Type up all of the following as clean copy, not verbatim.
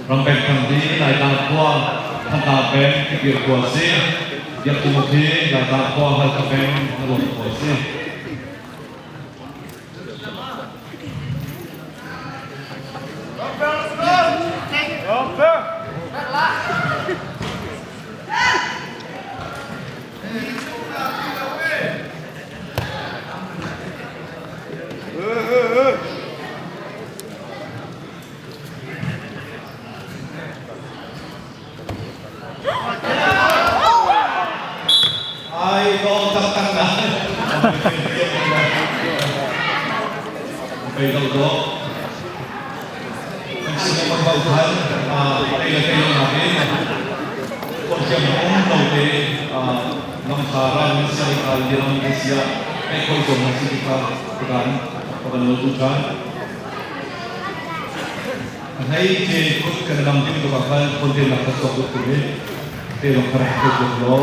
Rampeng Thang hi Laitlang khua Thantlang peng Tikir khua a si. Biak Tum hi Laitlang khua Halkha peng Hnarawt khua a si. Ai dawm taktak na. Bei lo dawh. Kan sin le kan bau than ei le tei lo nakin kawlkiam um lo te lamkha ral min sia kha liram min sia ei khoi zong na si kha kan kan lo tu than. Hei te kut kan lam ding tu khan phone te nak ka sok tu ni te long khar ko lo.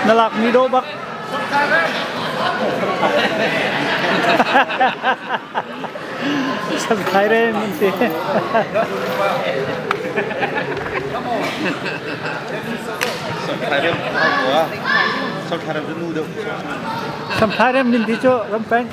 Na lakmi dawh bak. Subscribe mun si. Subscribe min ti cu ram peng.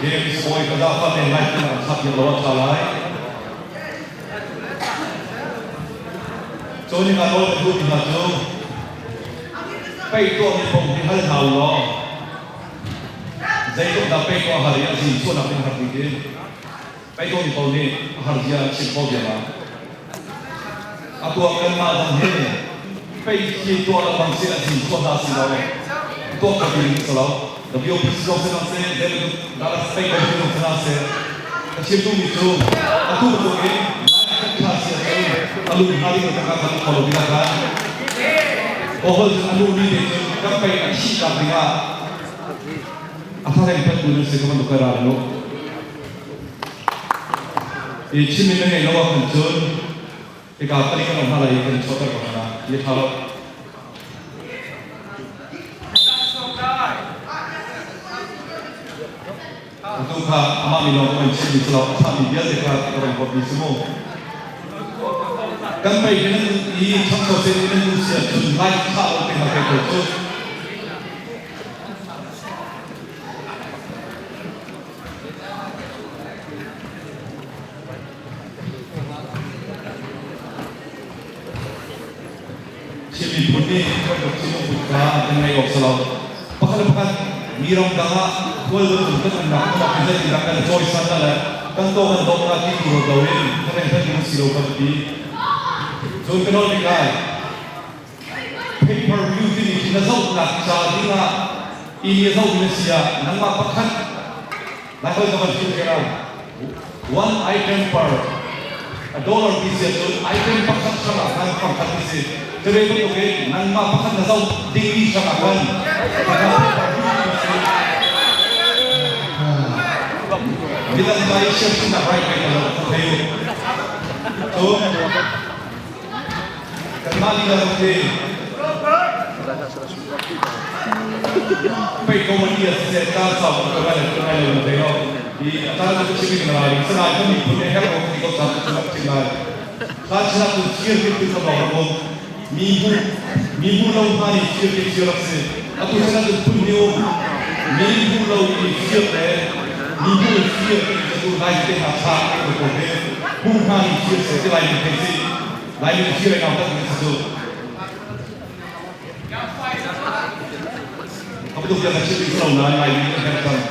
James Boy ka zafa men lai tin rak sak lo a tha lai. Cun ka nawl ka duh ti hna cu pei tuah mi kong hi hal hna u law zeitluk dah pei tuah har i a zin chuahnak ding har bik in pei tuah mi paoh nih a har zia an chim kho vial ah a tuah kanmah zong hi pei khi tuah lengmang si a zin chuah hna si lo tuah kho ding si lo WPC zong si hna seh zeibantuk Dallas pei ko zong si hna seh ka chim duhmi cu atu bantuk in Lai kha si ahcun a lung hnga ding kan kan kho lo ding ah Ohol cun a nu ni te cun kan pei a thih nak ding ah a thlareng pet tu nan si ka bantuk kai ral nu i chim in na ngei lo ah khan cun. Hika palik kan um hna lai i kan i chuahter ko hna. Hi a ṭha lo. Atu kha amah mi lawng kan chimmi si lo, a ṭhami vialte kha ka ron kuatmi si mu. Kan pei hi nan i ṭhangcho sen i nan duh si ahcun like thlah lo te hna thei ko cu. Chin miphun nih bantuk thinlungput kha kan ngeih awk si lo. Pakhat le pakhat mi ramdang ah khual bantuk kan umnak hmun ah khin zeitindah kan cawisan hna le kan taw kan dawh hna ti tu ruat loin khareng hmanh ding si lo kan ti. Cun ka nawl bik lai. Pay per view timi khi na zohnak ca dingah inn i a zohmi na si ah nangmah pakhat Lai holh ka van chim ke lo. One item per a dollar ti si ahcun item pakhat hrang ah khan fangkhat ti si. Cu ve bantuk in nangmah pakhat na zoh dingmi hrang ah khan khakha pay per view ti si. Midang ca i share chinnak right ngei lo kha thei u. Cun Kanmah lila zong hi pei ko man ia siseh caan sau kan tuah lai le tuah lai lo na thei lo. Hi a caan cu chim in ka ra ding. Sinain kan miphun nih herh ko ti ko caan cu rak chim lai. Hlan sinah cun thir hi tu kha rak um. Mi bu mi bu lo hna nih thir hi thir rak si. Atu sinah cun phun hi um. Mi bu lo i thir le mi bu i thir ti cu lai te hna tha ko ko he. Bu hna nih thir se ti lai mi thei si. Laimi na thir ai tak mi cu a bantuk bia kan chim ding lo nain Laimi kan herh cang.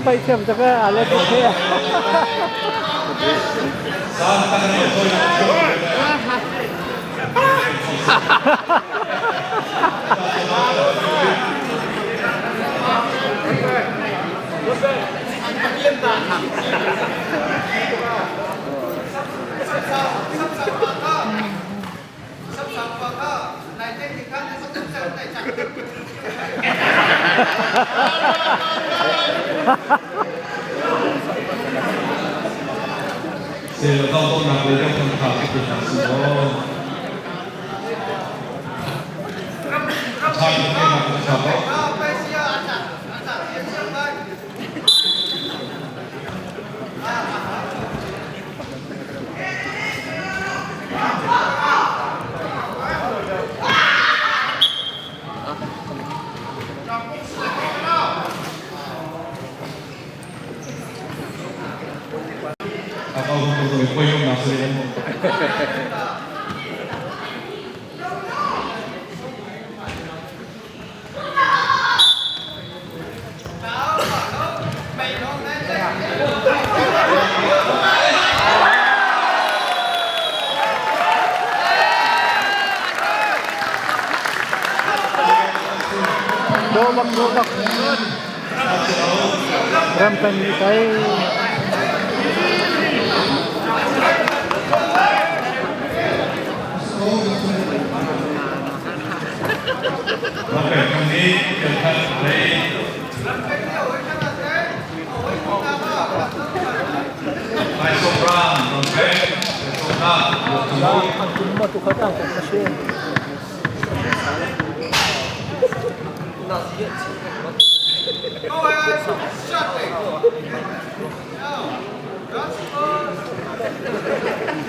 Pei thiam tak e a le tuk he. Sel dawhnak le dawhnak kha ka pe hna si law a ṭha in peknak ka ṭha ko. A kau ko ko koi yong na se mo. Do bak do bak. Ram peng ni kai. Ramkhel kong nih kan lei Lai Sopran ramkhel soknak An kum ma tu khat ang kum a si.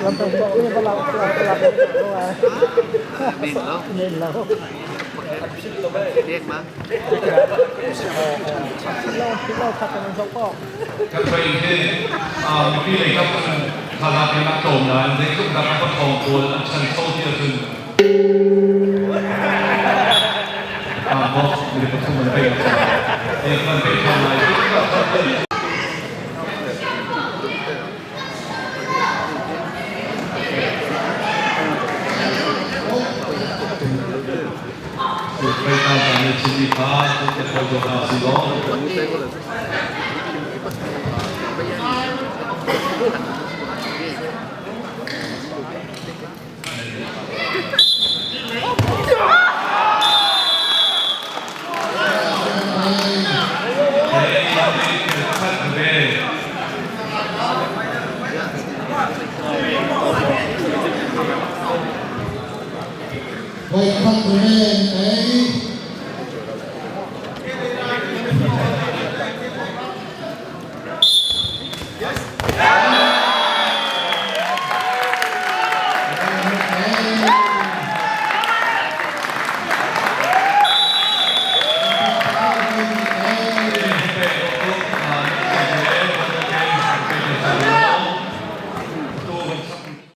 Ram peng ko ni bala bala bala. Men lo. Men lo. Pek ma. Lo khat an zok ko. Kan rai hi mipi lei kap thazaang in a tlawm nain zeitluk dah a thawng pawl an ṭhancho ti ahcun maw mi pathum an pek an pek ṭhan lai. Pei ta nih chimmi kha kan te kho hna si law. Voi khat ve ei.